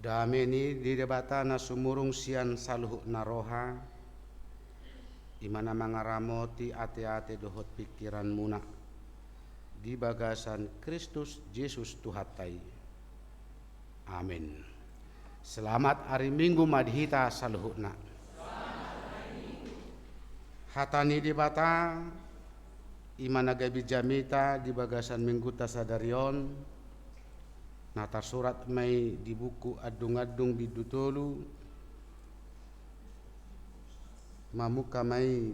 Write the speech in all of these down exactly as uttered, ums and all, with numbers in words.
Dame ni Debata na sumurung sian saluhutna roha, i ma na mangaramoti ateate dohot pingkiranmuna di bagasan Kristus Jesus Tuhanta i. Amen. Selamat ari Minggu ma di hita saluhutna. Hata ni Debata i ma na gabe jamita di bagasan Mingguta sadari on, na tarsurat ma i di buku Andung-andung bindu tolu, mamungka ma i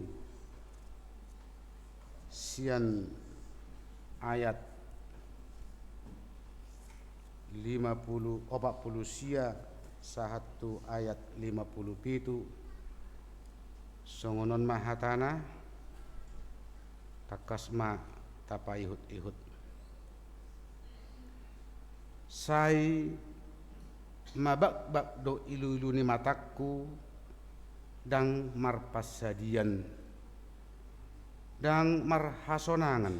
sian ayat lima pulu, opat pulu sia sahat tu ayat lima pulu pitu. Songon on ma hatana, tangkas ma tapaihut-ihut. Sai mabakbak do ilu-ilu ni matangku, ndang marpansadian, ndang marhasonangan,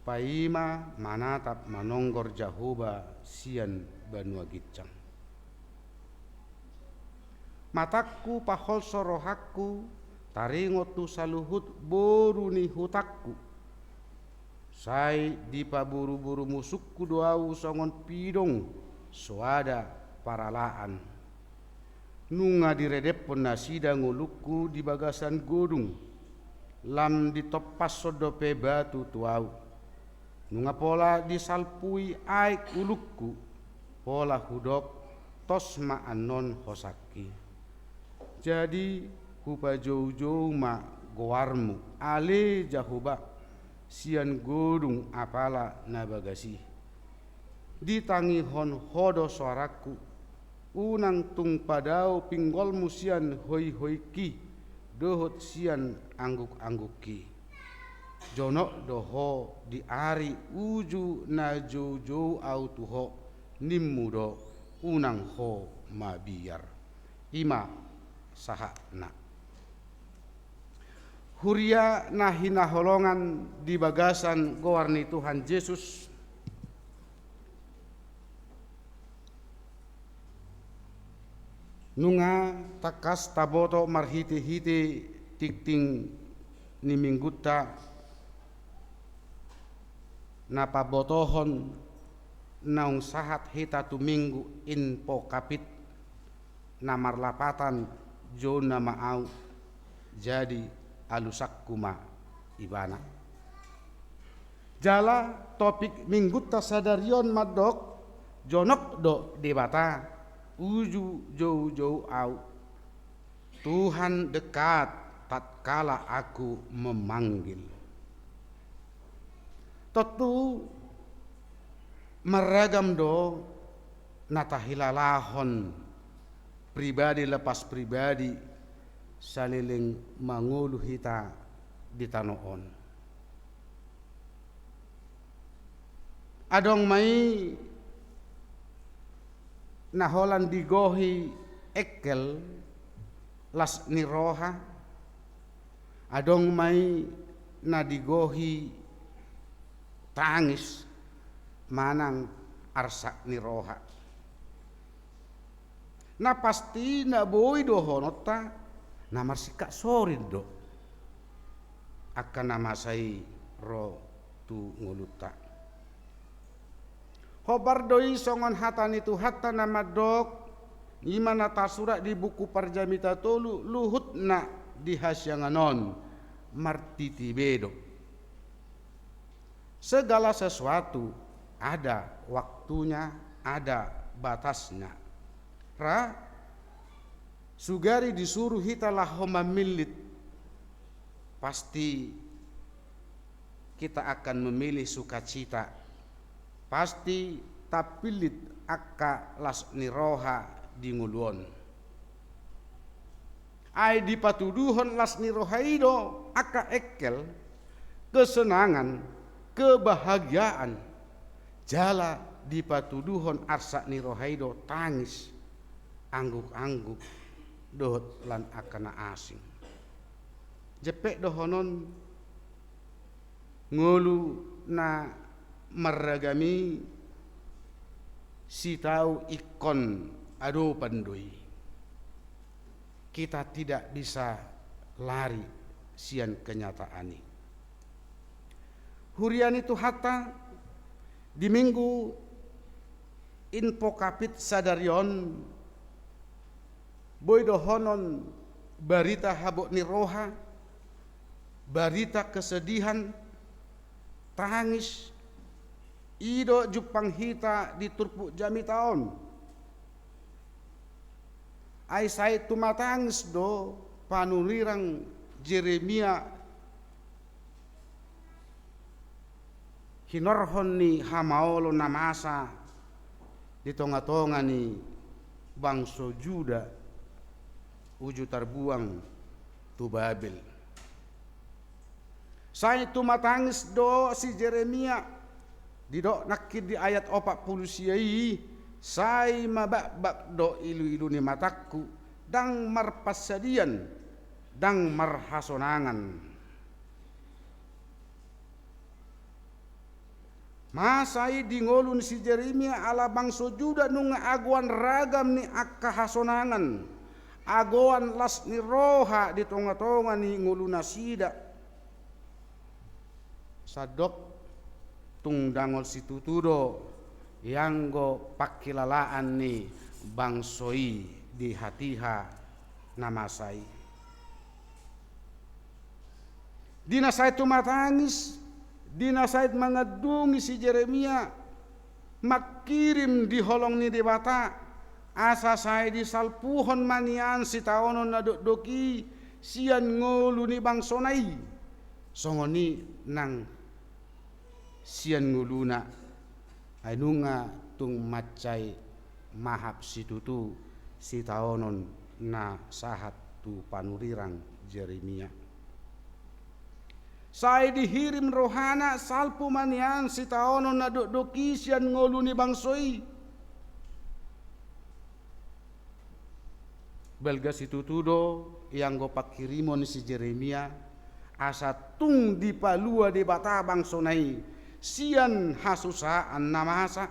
paima manatap manonggor Jahowa sian banua ginjang. Matangku paholso rohangku taringot tu saluhut boru ni hutangku. Sai dipaboru-boru musungku do ahu songon pidong soada paralaan. Nunga diredephon nasida ngolungku di bagasan godung, lam ditompashon dope batu tu ahu. Nunga pola disalpui aek ulungku, pola hudok, tos ma annon hosangki. Jadi hupajoujou ma goarmu, ale Jahowa, sian godung apala na bagas i. Ditangihon ho do soarangku, unang tung padao pinggolmu sian hoihoingki dohot sian angguk-anggukki. Jonok do ho di ari uju na joujou ahu tu ho, nimmu do, unang ho mabiar. I ma sahatna. Huria na hinaholongan di bagasan goar ni Tuhan Jesus, nunga tangkas taboto marhite-hite tingting ni Mingguta na pabotohon naung sahat hita tu Minggu Invocavit, na marlapatan jou nama ahu, jadi alusangku ma ibana. Jala topik Mingguta sadari on mandok, jonok do Debata uju joujou ahu. Tuhan dekat tatkala aku memanggil. Tontu marragam do na tahilalahon pribadi lepas pribadi saleleng mangolu hita di tano on. Adong ma i na holan digohi engkel las ni roha, adong ma i na digohi tangis manang arsak ni roha. Na pasti na boi dohononta na marsingkat sorin do angka na masa i ro tu ngolunta. Hombar do i songon hata ni Tuhanta na mandok, i ma na tarsurat di buku Parjamita tolu, luhutna di hasiangan on, martiti be do. Segala sesuatu ada waktunya, ada batasnya. Ra, sugari disuruh hita laho mamillit, pasti kita akan memilih sukacita. Pasti tapillit angka las ni roha di ngolu on. Ai dipatuduhon las ni roha i do angka engkel, kesenangan, kebahagiaan, jala dipatuduhon arsak ni roha i do tangis, angguk-angguk, dohot lan angka na asing. Jempek dohonon, ngolu na marragam i Sitau ingkon adopan do i. Kita tidak bisa lari sian kenyataan i. Huria ni Tuhanta, di Minggu Invocavit sadari on, boi dohonon barita habot ni roha, barita kesedihan, tangis, i do jumpang hita di turpuk jamita on. Ai sai tumatangis do panurirang Jeremia hinorhon ni hamaolon na masa di tonga-tonga ni bangso Juda uju tarbuang tu Babel. Sai tumatangis do si Jeremia, didok nangkin di ayat opat pulu sia i, sai mabakbak do ilu-ilu ni matangku, ndang marpansadian, ndang marhasonangan. Masa i di ngolu ni si Jeremia ala bangso Juda nunga agoan ragam ni angka hasonangan, agoan las ni roha di tonga-tonga ni ngolunasida. Sandok tung ndang ol situtu do ianggo pangkilalaan ni bangso i di hatiha na masa i. Di na sai tumatangis, di na sai mangandungi si Jeremia, mangkirim di holong ni Debata, asa sai disalpuhon ma nian sitaonon na dokdok i sian ngolu ni bangsona i, songon i nang sian ngoluna, ai nunga tung mansai mahap situtu sitaonon na sahat tu panurirang Jeremia. Sai dihirim rohana salpu ma nian sitaonon na dokdok i sian ngolu ni bangso i. Balga situtu do ianggo pangkirimon ni si Jeremia, asa tung dipalua Debata bangsona i sian hasusaan na masa.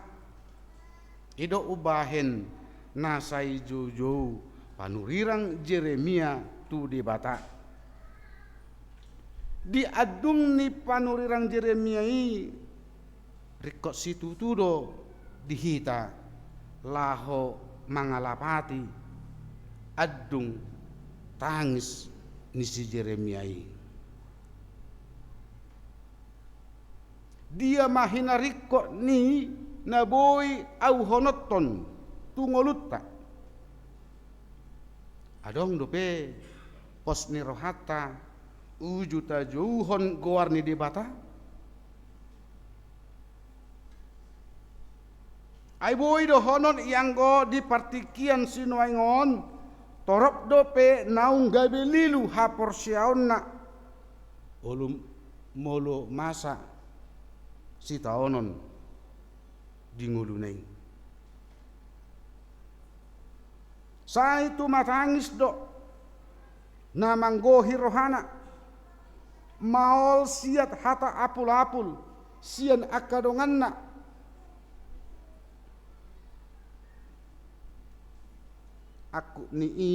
I do umbahen na sai joujou panurirang Jeremia tu Debata. Di andung ni panurirang Jeremia i, ringkot situtu do di hita laho mangalapati andung tangis ni si Jeremia i. Dia ma hinaringkot ni na boi auhononhon tu ngolunta? Adong dope pos ni rohanta uju tajouhon goar ni Debata? Ai boi dohonon ianggo di partingkian sinuaeng on, torop dope naung gabe lilu haporseaonna, olo molo masa sitaonon di ngoluna i. Sai tumatangis do na manggohi rohana, maol siat hata apul-apul sian angka donganna. Angkup ni i,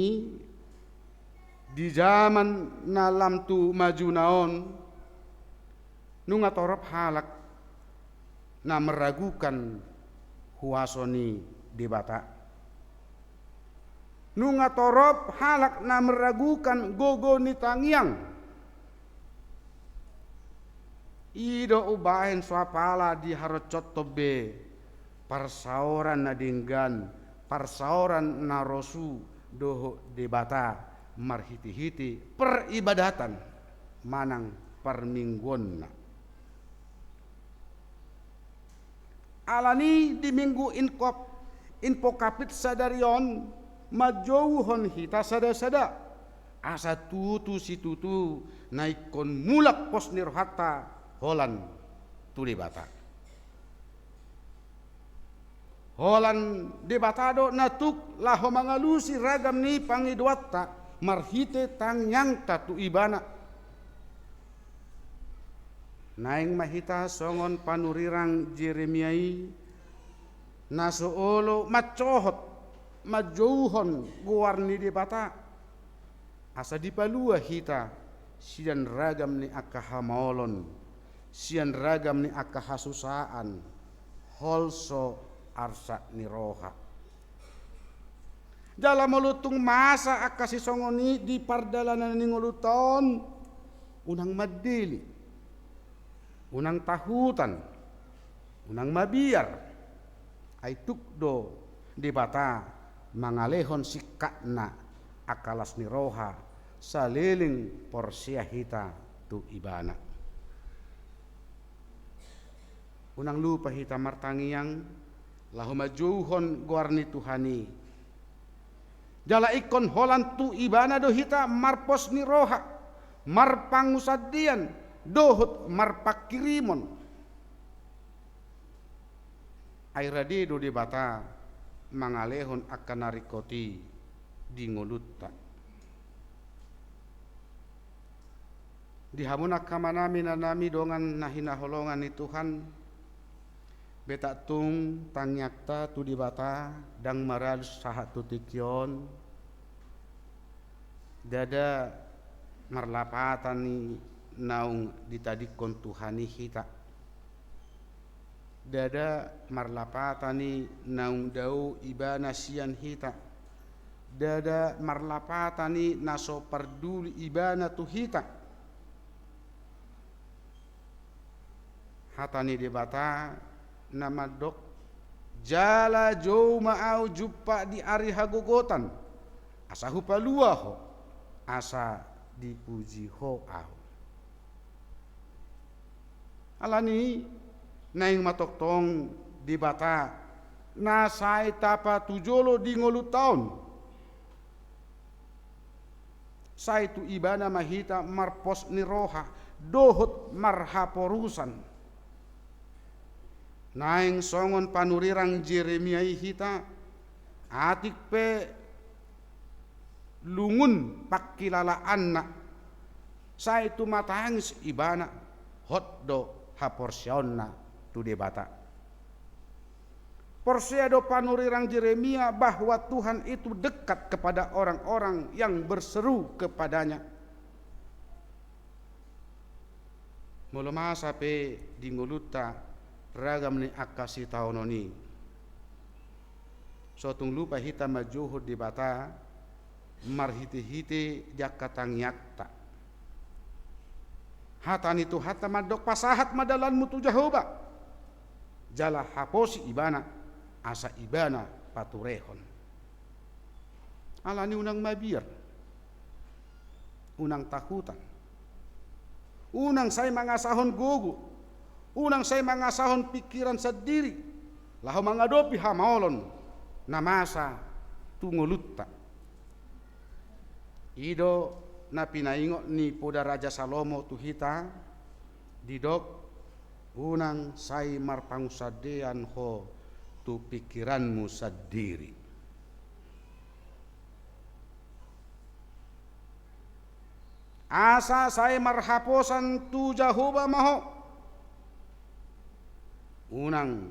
di jaman na lam tu majuna on, nunga torop halak na meragukan huaso ni Debata. Nunga torop halak na meragukan gogo ni tangiang. I do umbahen so apala diharoshon be parsaoran na denggan, parsaoran na rosu dohot Debata marhitehite peribadatan manang parmingguonna. Alani di Minggu Invocavit sadari on manjouhon hita sada-sada, asa tutu situtu na ingkon mulak pos ni rohanta holan tu Debata. Holan Debata do na tuk laho mangalusi ragam ni pangidoanta marhite tangiangta tu Ibana. Naeng ma hita songon panurirang Jeremia i, Na so olo mansohot, manjouhon goar ni Debata, asa dipalua hita sian ragam ni angka hamaolon, sian ragam ni angka hasusaan, holso arsak ni roha. Jala molo tung masa angka sisongon i di pardalanan ni ngolunta on, unang mandele, unang tahutan, unang mabiar. Ai tuk do Debata mangalehon singkatna angka las ni roha saleleng porsea hita tu Ibana. Unang lupa hita martangiang laho manjouhon goar ni Tuhan i. Jala ingkon holan tu Ibana do hita marpos ni roha, marpangunsandean, dohot marpanghirimon. Ai rade do Debata mangalehon angka na ringkot i di ngolunta. Di hamu angka amanami, inanami, dongan na hinaholongan ni Tuhan, betak tung tangiangta tu Debata ndang maralus sahat tu tingki on. Ndada marlapatan i naung ditadingkon Tuhan i hita. Ndada marlapatan i naung dao Ibana sian hita. Ndada marlapatan i na so parduli Ibana tu hita. Hata ni Debata na mandok, jala jou ma ahu jumpa di ari hagogotan, asa hupalua ho, asa dipuji ho ahu. Alani i naeng ma tongtong Debata na sai tapatujolo di ngolunta on. Sai tu Ibana ma hita marpos ni roha dohot marhaporusan. Naeng songon panurirang Jeremia i hita, atik pe lungun pangkilalaanna, sai tumatangis ibana, hot do haporseaonna tu Debata. Porsea do panurirang Jeremia bahwa Tuhan itu dekat kepada orang-orang yang berseru kepada-Nya. Molo masa pe di ngolunta ragam ni angka sitaonon i, so tung lupa hita manjouhon Debata marhitehite di angka tangiangta. Hata ni Tuhanta mandok, pasahat ma dalanmu tu Jahowa, jala haposi Ibana, asa Ibana paturehon. Alani unang mabiar, unang tahutan, unang sai mangasahon gogo, unang sai mangasahon pingkiran sandiri, laho mangadopi hamaolon na masa tu ngolunta. I do na pinaingot ni poda Raja Salomo tu hita, didok, unang sai marpangunsandean ho tu pingkiranmu sandiri. Asa sai marhaposan tu Jahowa ma ho. Unang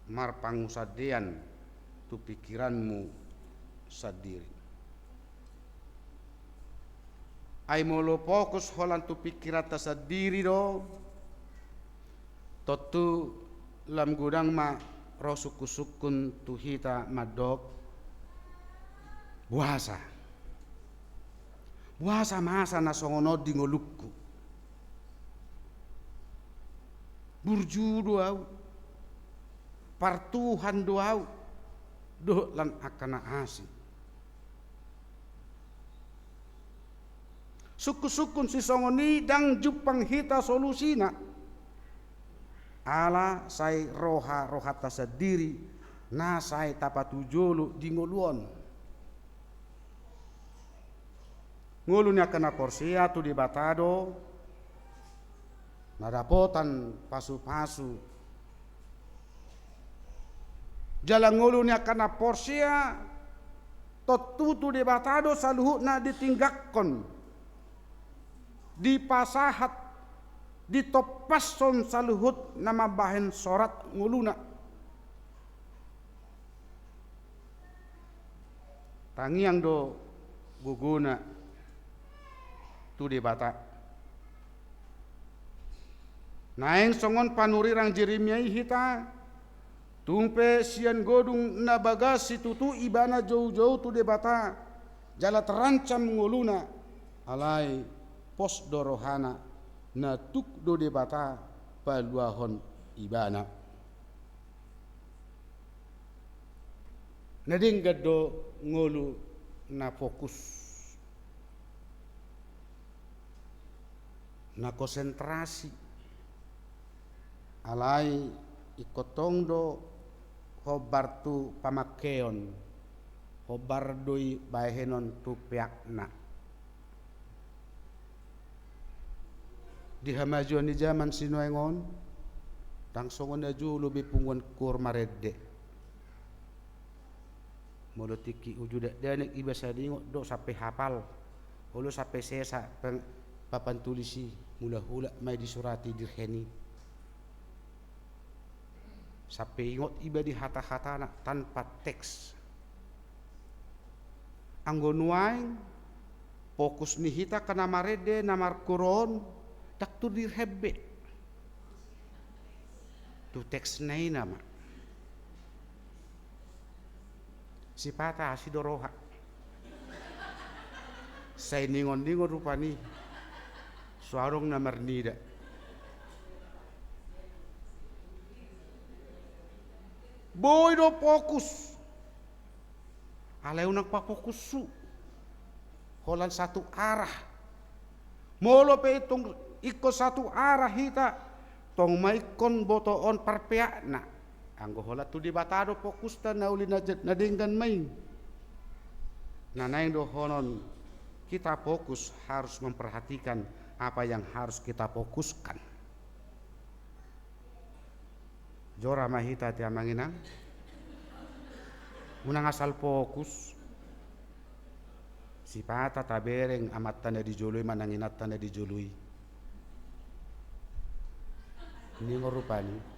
marpangunsandean tu pingkiranmu sandiri. Ai molo fokus holan tu pingkiranta sandiri do, tontu lam godang ma ro sungkun-sungkun tu hita mandok, boasa? Boasa masa na songon on di ngolungku? Burju do ahu, partuhan do ahu, dohot lan angka na asing. Sungkun-sungkun sisongon i ndang jumpang hita solusina. Ala sai roha-rohanta sandiri na sai tapatujolo di ngolu on. Ngolu ni angka na porsea tu Debata do na dapotan pasu-pasu. Jala ngolu ni angka na porsea tontu tu Debata do saluhutna ditinggakkon, dipasahat, ditompashon saluhut na mambahen sorat ngoluna. Tangiang do gogona tu Debata. Naeng songon panurirang Jeremia i hita, tung pe sian godung na bagas situtu ibana joujou tu Debata, jala terancam ngoluna, alai pos do rohana, na tuk do Debata paluahon ibana. Na denggan do ngolu na fokus, na konsentrasi, alai ingkon tong do hombar tu pamangkeon, hombar do i bahenon tu peakna. Di hamajuon ni jaman sinuaeng on, ndang songon na jolo be punguan koor marende. Molo tingki uju dakdanak iba sai diingot do sampe hapal, olo sampe sesa peng-, papan tulis i, mulak-ulak ma i disurati dirhen i. Sampe ingot iba di hata-hatana tanpa teks. Anggo nuaeng, fokus ni hita angka na marende, na markoor on, ndang tu dirhen be. Tu teksna i nama. Sipata asi do roha. Sai ningon-ningon rupani. So adong na marnida. Boi do fokus. Alai unang pafokushu. Holan satu arah. Molo pe tung ingkon satu arah hita, tong ma ingkon botoon parpeakna. Anggo holan tu Debata do fokusta, na uli na je-, na denggan ma i. Na naeng dohonon, kita fokus harus memperhatikan apa yang harus kita fokuskan. Jora ma hita ate amang inang. Unang asal fokus. Sipata tabereng amanta na di jolo i manang inanta na di jolo i. Ningon rupani.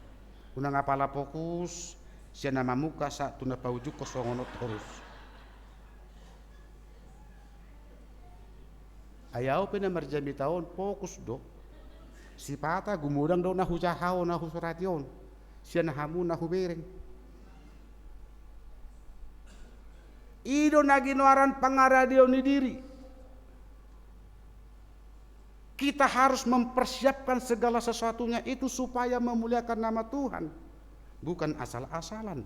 Unang apala fokus sian na mamungka sahat tu na paujungkon songon on torus. Ai ahu pe na marjamita on fokus do. Sipata gumodang do na hujaha on, na husurati on. Sian hamu na hubereng. I do na ginoaran pangaradeon ni diri. Kita harus mempersiapkan segala sesuatunya itu supaya memuliakan nama Tuhan. Bukan asal-asalan.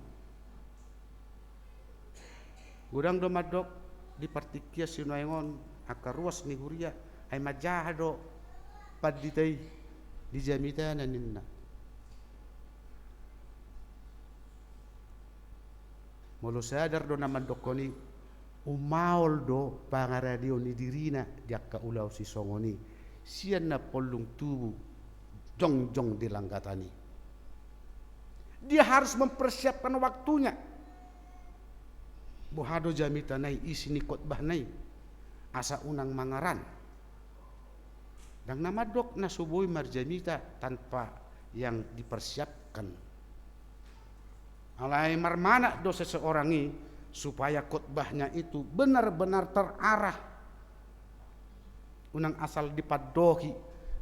Godang do mandok di partingkian sinuaeng on angka ruas ni huria, ai manjaha do pandita i di jamitana ninna. Molo sadar do na mandokkon i, ummaol do pangaradeon ni dirina di angka ulaon sisongon i, sian na pollung tubu jongjong di langgatan i. Dia harus mempersiapkan waktunya. Boha do jamitana i, isi ni khotbahna i, asa unang mangaran. Ndang na mandok na so boi marjamita tanpa yang dipersiapkan. Alai marmanat do seseorang i supaya khotbahnya itu benar-benar terarah. Unang asal dipandohi,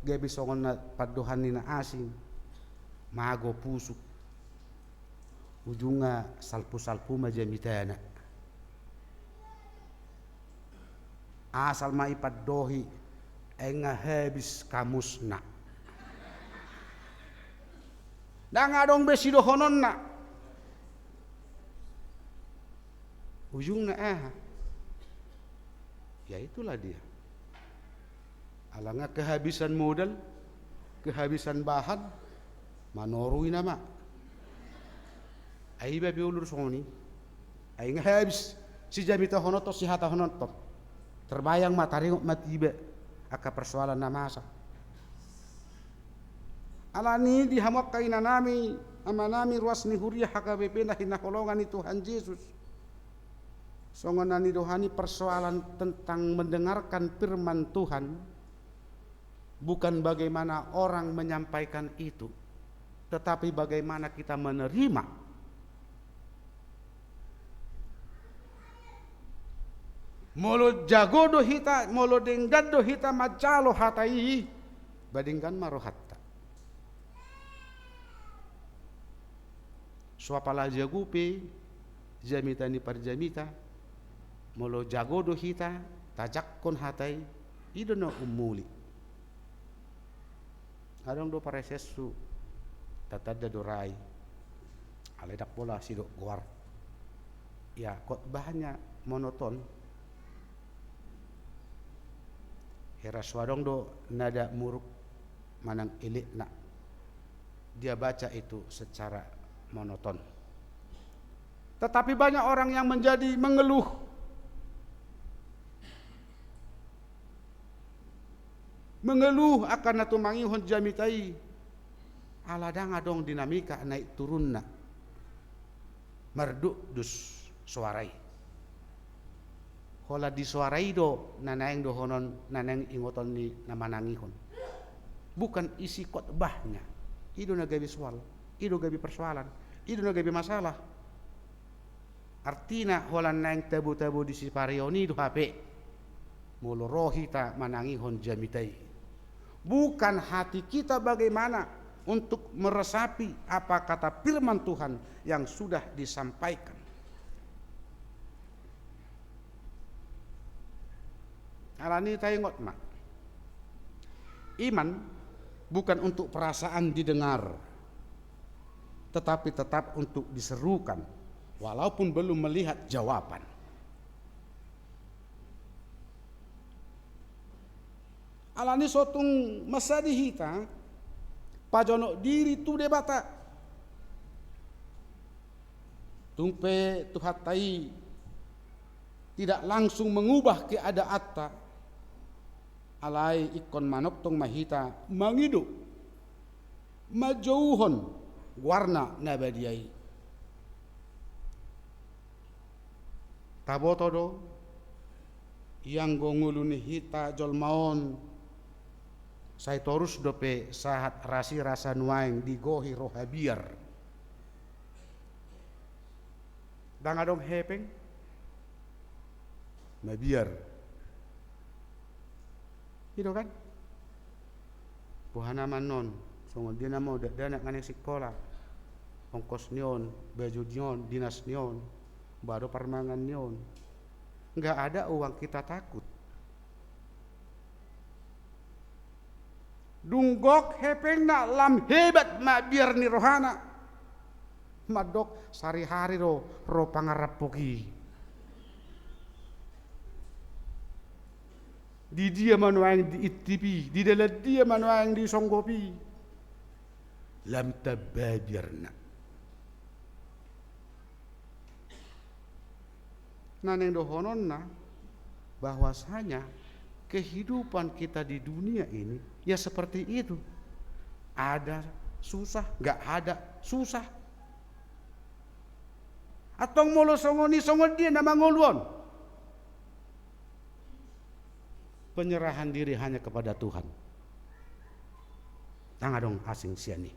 gabe songon na pandohan ni na asing. Mago pusuk. Ujungna salpu-salpu ma jamitana. Asal ma ipandohi, ai nga habis kamusna. Ndang adong be sidohononna. Ujungna aha? Ya itulah dia. Ala nga kehabisan modal, kehabisan bahan, manorui nama. Ai iba pe ulur songon i. Ai nga habis sijamitahononton, sihatahononton. Terbayang ma, taringot ma tu iba angka persoalan na masa. Alani di hamu angka inanami, amanami, ruas ni huria H K B P na hinaholongan ni Tuhan Jesus. Songon na nidohan i, persoalan tentang mendengarkan firman Tuhan bukan bagaimana orang menyampaikan itu, tetapi bagaimana kita menerima. Molo jago do hita, molo denggan do hita manjalo hata i, ba denggan ma rohanta. So apala jago pe jamita ni parjamita, molo jago do hita tajangkon hata i, i do na umuli. Adong do paresesu, tatanda do ra i. Alai ndang pola sidok goar. Ya, khotbahnya monoton. Hira so adong do nada muruk manang elekna. Dia baca itu secara monoton. Tetapi banyak orang yang menjadi mengeluh. Mengeluh akan na tumangihon jamita i, ala ndang adong dinamika naik turunna. Mardukdus soara i. Holan di soara i do na naeng dohonon, na naeng ingoton ni na manangihon. Bukan isi khotbahnya. I do na gabe soal, i do gabe persoalan, i do na gabe masalah. Artina holan naeng tabo-tabo di siparion i do hape. Molo ro hita manangihon jamita i. Bukan hati kita bagaimana untuk meresapi apa kata firman Tuhan yang sudah disampaikan. Alani taingot ma. Iman bukan untuk perasaan didengar, tetapi tetap untuk diserukan, walaupun belum melihat jawaban. Alani so tung mansadi hita pajonok diri tu Debata. Tung pe Tuhanta i tidak langsung mengubah keadaanta, alai ingkon manongtong ma hita mangido, manjouhon goarna na badia i. Taboto do, ianggo ngolu ni hita jolma on, sai torus dope sahat rasirasa nuaeng digohi roha biar. Ndang adong hepeng, mabiar. I do kan? Boha nama annon, songon dia nama on, dakdanak na naeng sikola, ongkos ni on, baju ni on, dinas ni on, boha do parmangan ni on. Nggak ada uang kita takut. Dung gok hepengna lam hebat ma biar ni rohana. Mandok sari-sari do ro pangarampok i. Di dia ma nuaeng diintip i, di dalan dia ma nuaeng disonggop i. Lam tamba biarna. Na naeng dohononna bahwasanya kehidupan kita di dunia ini ya seperti itu. Ada susah, nggak ada susah. Antong molo songon i, songon dia na mangolu on? Penyerahan diri hanya kepada Tuhan. Ndang adong asing sian i.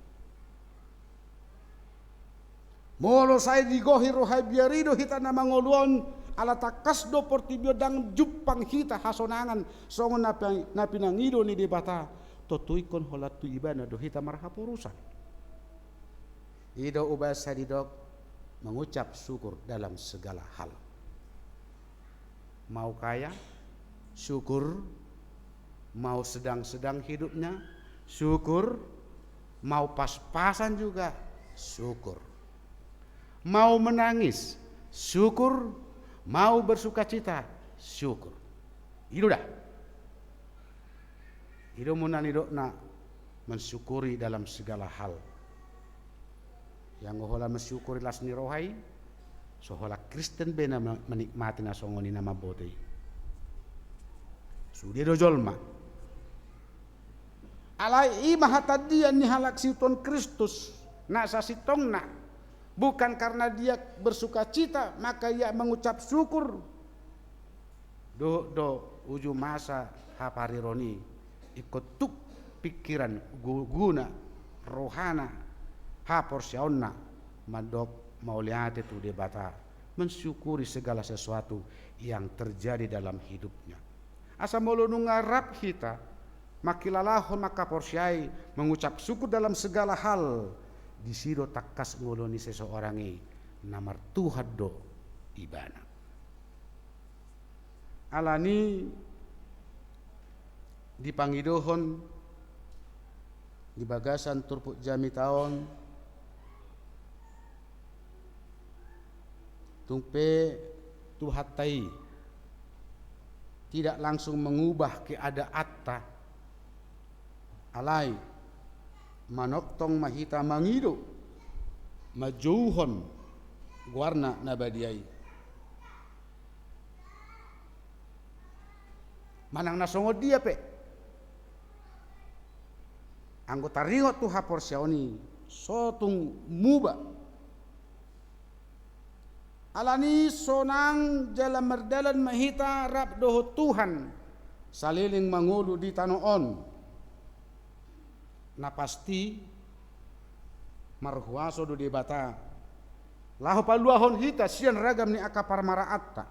Molo sai digohi roha biar i do hita na mangolu on, ala tangkas do portibi on ndang jumpang hita hasonangan songon na pi-, na pinangido ni Debata, tontu ingkon holan tu Ibana do hita marhaporusan. I do ubasan didok mengucap syukur dalam segala hal. Mau kaya, syukur. Mau sedang-sedang hidupnya, syukur. Mau pas-pasan juga, syukur. Mau menangis, syukur. Mau bersukacita, syukur. I do da. I do muna nidokna mensyukuri dalam segala hal. Ianggo holan mensyukuri las ni roha i, so holan Kristen be na me-, menikmati na songon i na mamboto i. Sude do jolma. Alai i ma hatandian ni halak siihuthon Kristus na sasintongna. Bukan karena dia bersukacita maka ia mengucap syukur. Dohot do uju masa hapariron i, ingkon tuk pingkiran, gogona, rohana, haporseaonna mandok mauliate tu Debata, mensyukuri segala sesuatu yang terjadi dalam hidupnya. Asa molo nunga rap hita mangkilalahon, mangkaporseai, mengucap syukur dalam segala hal, disi do tangkas ngolu ni seseorang i na martuhan do ibana. Alani dipangidohon di bagasan turpuk jamita on, tung pe Tuhanta i tidak langsung mengubah keadaanta, alai manongtong ma hita mangido, manjouhon goarna na badia i. Manang na songon dia pe, anggo taringot tu haporseaon i, so tung muba. Alani sonang jala mardalan ma hita rap dohot Tuhan saleleng mangolu di tano on. Na pasti marhuaso do Debata laho paluahon hita sian ragam ni angka parmaraanta.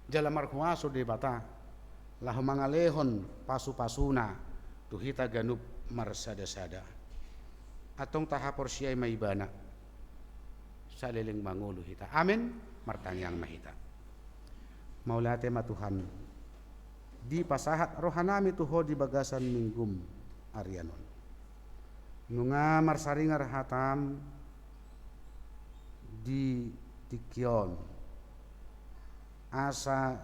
Jala marhuaso Debata laho mangalehon pasu-pasuna tu hita ganup marsada-sada. Antong tahaporseai ma Ibana saleleng mangolu hita. Amen. Martangiang ma hita. Mauliate ma Tuhan, dipasahat rohanami tu Ho di bagasan Minggum arian on. Nunga marsaringar hatam di tingki on, asa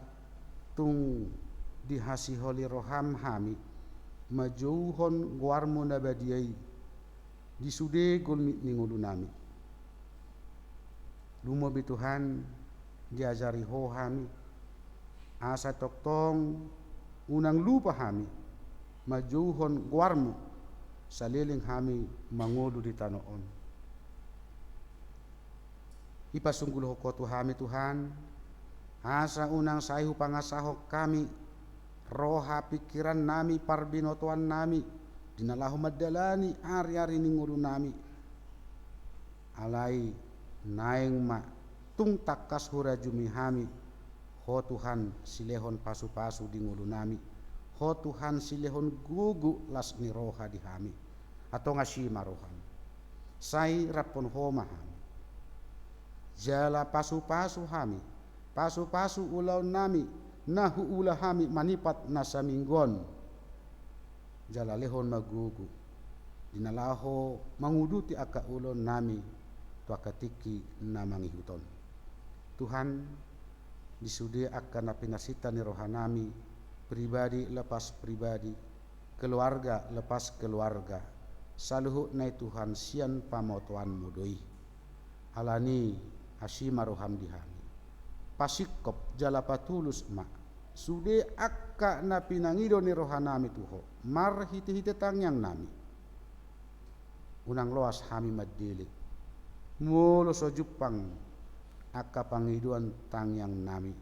tung dihasiholi roham hami manjouhon goarmu na badia i di sude golmit ni ngolunami. Lumobi Tuhan, diajari Ho hami, asa tongtong unang lupa hami manjouhon goarmu saleleng hami mangolu di tano on. Ipasunggulhon Ho tu hami Tuhan, asa unang sai hupangasahon hami roha pingkirannami, parbinotoannami di na laho mandalani ari-ari ni ngolunami. Alai naeng ma tung tangkas hurajumi hami Ho Tuhan silehon pasu-pasu di ngolunami, Ho Tuhan silehon gogo las ni roha di hami. Antong asi ma roham, sai raphon Ho ma hami. Jala pasu-pasu hami, pasu-pasu ulaonnami na huula hami manipat na saminggu on. Jala lehon ma gogo di na laho manguduti angka ulaonnami tu angka tingki na mangihut on. Tuhan, di sude angka na pinasinta ni rohanami, pribadi lepas pribadi, keluarga lepas keluarga, saluhutna i Tuhan sian pamotoanmu do i. Alani asi ma roham di hami. Pasingkop jala patulus ma sude angka na pinangido ni rohanami tu Ho marhite-hite tangiangnami. Unang loas hami mandele molo so jumpang angka pangidoan tangiangnami.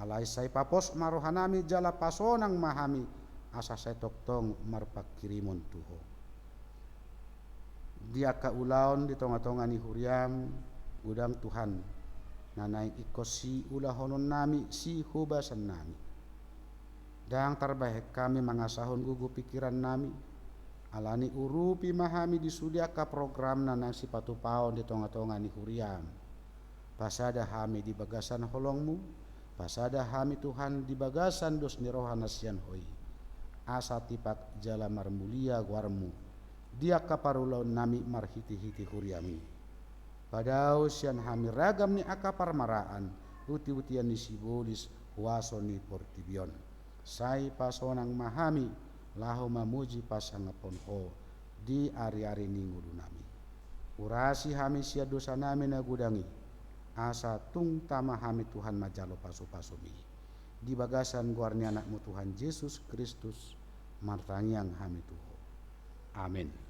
Alai sai papos ma rohanami jala pasonang ma hami, asa sai tongtong marpanghirimon tu Ho. Di angka ulaon di tonga-tonga ni huriam, godang Tuhan na naeng ingkon siulahononnami, sihobasannami. Ndang tarbahen hami mangasahon gogo pingkirannami, alani urupi ma hami di sude angka program na naeng sipatupaon di tonga-tonga ni huriam. Pasada hami di bagasan holongmu, pasada hami Tuhan di bagasan dos ni roha na sian Ho i, asa tipak jala marmulia goarmu di angka parulaonnami marhite-hite huriam i. Padao sian hami ragam ni angka parmaraan, uti-utian ni sibolis, huaso ni portibi on. Sai pasonang ma hami laho mamuji pasangaphon Ho di ari-ari ni ngolunami. Urasi hami sian dosanami na godang i, asa tung tama hami Tuhan manjalo pasu-pasumi. Di bagasan goar ni Anakmu Tuhan Jesus Kristus martangiang hami tu Ho. Amen.